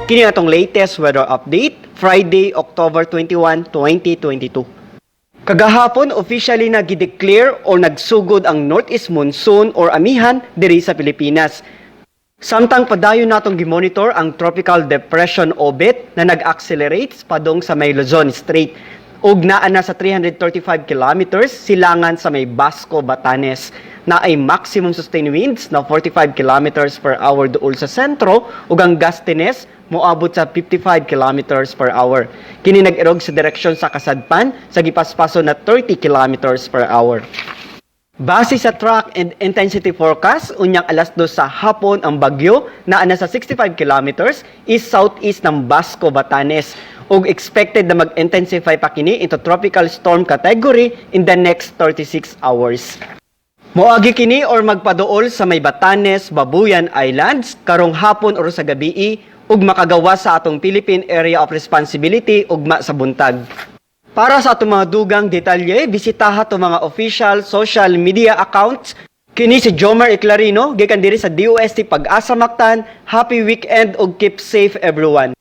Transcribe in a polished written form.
Kini atong latest weather update, Friday, October 21, 2022. Kagahapon, officially na gideclare o nagsugod ang Northeast Monsoon or amihan diri sa Pilipinas. Samtang padayon natong gimonitor ang Tropical Depression Obet na nag-accelerate padong sa may Luzon Strait ug naa na sa 335 kilometers silangan sa may Basco, Batanes, na ay maximum sustained winds na 45 kilometers per hour duol sa sentro ug ang gustiness moabot sa 55 kilometers per hour. Kini nag-irog sa direksyon sa kasadpan sa gipaspaso na 30 kilometers per hour. Base sa track and intensity forecast, unyang alas 2 sa hapon ang bagyo na sa 65 kilometers east southeast ng Basco, Batanes ug expected na mag-intensify pa kini into tropical storm category in the next 36 hours. Moagi kini or magpaduol sa may Batanes, Babuyan Islands karong hapon or sa gabii ug makagawa sa atong Philippine Area of Responsibility ugma sa buntag. Para sa atong mga dugang detalye, bisitaha atong mga official social media accounts. Kini si Jomar Eclarino, gikan diri sa DOST Pag-asa Mactan. Happy weekend ug keep safe, everyone.